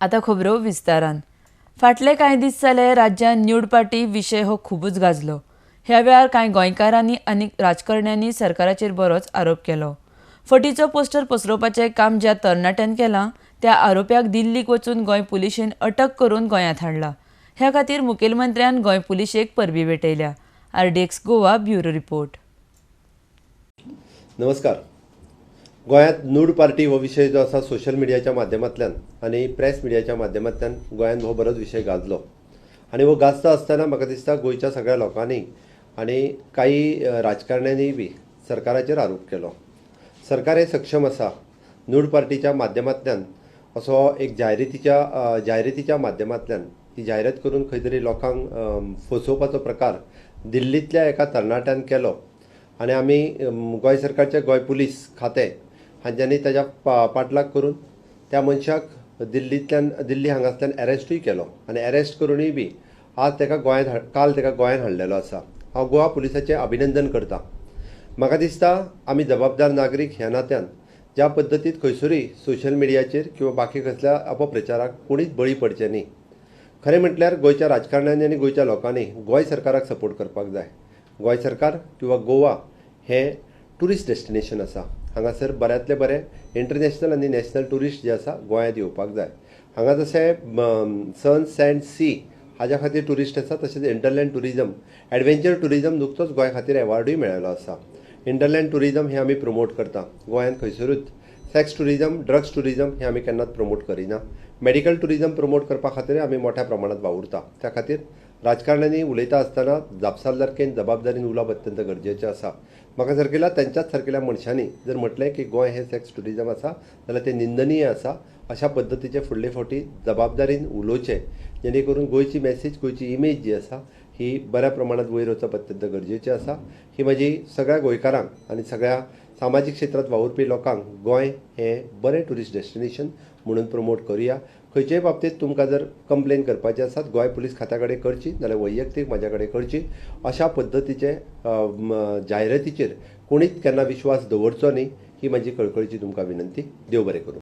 आतां खबरो विस्तारान. फाटले कांय दीस जाले राज्यांत न्यूड पार्टी विशय हो खुबूच गाजलो. ह्या वेळार कांय गोंयकारांनी आनी राजकारण्यांनी सरकाराचेर बरोच आरोप केलो. फटीचो पोस्टर पसरोवपाचें काम ज्या तरणाट्यान केलां त्या आरोप्याक दिल्लीक वचून गोंय पुलिशेन अटक करून गोंयांत हाडला. ह्या खातीर मुखेलमंत्र्यान गोंय पुलिशेक परबी भेटयल्या. RDX Goa bureau report. नमस्कार. गोंयांत नूड पार्टी हो विशय जो आसा सोशल मिडियाच्या माध्यमांतल्यान आनी प्रेस मिडियाच्या माध्यमांतल्यान गोंयांत हो बरोच विशय गाजलो आनी हो गाजता आसतना म्हाका दिसता गोंयच्या सगळ्या लोकांनी आनी काही राजकारण्यांनी बी सरकाराचेर आरोप केलो. सरकार हे सक्षम आसा. नूड पार्टीच्या माध्यमांतल्यान असो एक जायरातीच्या माध्यमांतल्यान ही जायरात करून खंय तरी लोकांक फसोवपाचो प्रकार दिल्लींतल्या एका तरणाट्यान केलो आनी आमी गोंय सरकारचे गोंय पुलीस खातें हांच्यांनी ताच्या पाठलाग करून त्या मनशाक दिल्ली हांगासल्यान एरेस्टूय केलो आनी एरेस्ट करूनय बी आज ताका गोंयांत काल ताका गोंयांत हाडलेलो आसा. हांव गोवा पुलिसाचें अभिनंदन करता. म्हाका दिसता आमी जबाबदार नागरीक ह्या नात्यान ज्या पद्दतीत खंयसरूय सोशल मिडियाचेर किंवा बाकी कसल्या अपप्रचाराक कोणीच बळी पडचें न्ही. खरें म्हटल्यार गोंयच्या राजकारण्यांनी आनी गोंयच्या लोकांनी गोंय सरकाराक सपोर्ट करपाक जाय. गोंय सरकार किंवा गोवा हें ट्युरिस्ट डेस्टिनेशन आसा. हांगासर बऱ्यांतले बरे इंटरनॅशनल आनी नॅशनल ट्युरिस्ट जे आसा गोंयांत येवपाक जाय. हांगा जशें सन सँड सी हाज्या खातीर ट्युरिस्ट आसा तशेंच इंटरलँड ट्युरिजम, एडवेंचर ट्युरिजम नुकतोच गोंय खातीर एवॉर्डूय मेळिल्लो आसा. इंटरलँड ट्युरिजम हें आमी प्रमोट करता. गोंयांत खंयसरूच सेक्स ट्युरिजम, ड्रग्स ट्युरिजम हें आमी केन्नाच प्रमोट करिना. मेडिकल ट्युरिजम प्रमोट करपा खातीर आमी मोठ्या प्रमाणांत वावुरता. त्या खातीर राजकारण्यांनी उलयता आसतना जापसालदारकेन जबाबदारीन उलोवप अत्यंत गरजेचें आसा. म्हाका सारकेल्या तेंच्याच सारकेल्या मनशांनी जर म्हटलें की गोंय हें सेक्स ट्युरिजम आसा जाल्यार तें निंदनीय आसा. अशा पद्दतीचे फुडले फावटी जबाबदारीन उलोवचें जेणे करून गोंयची मॅसेज, गोंयची इमेज जी आसा ही बऱ्या प्रमाणांत वयर वचप अत्यंत गरजेचें आसा. ही म्हजी सगळ्या गोंयकारांक आनी सगळ्या सामाजीक क्षेत्रांत वावुरपी लोकांक गोंय हें बरें ट्युरिस्ट डेस्टिनेशन म्हणून प्रमोट करुया. खंयचेय बाबतींत तुमकां जर कंप्लेन करपाची आसात गोंय पुलीस खात्या कडेन करची नाल्यार वैयक्तीक म्हाज्या कडेन करची. अशा पद्दतीचे जायरातीचेर कोणीच केन्ना विश्वास दवरचो न्ही ही म्हजी कळकळीची तुमकां विनंती. देव बरें करूं.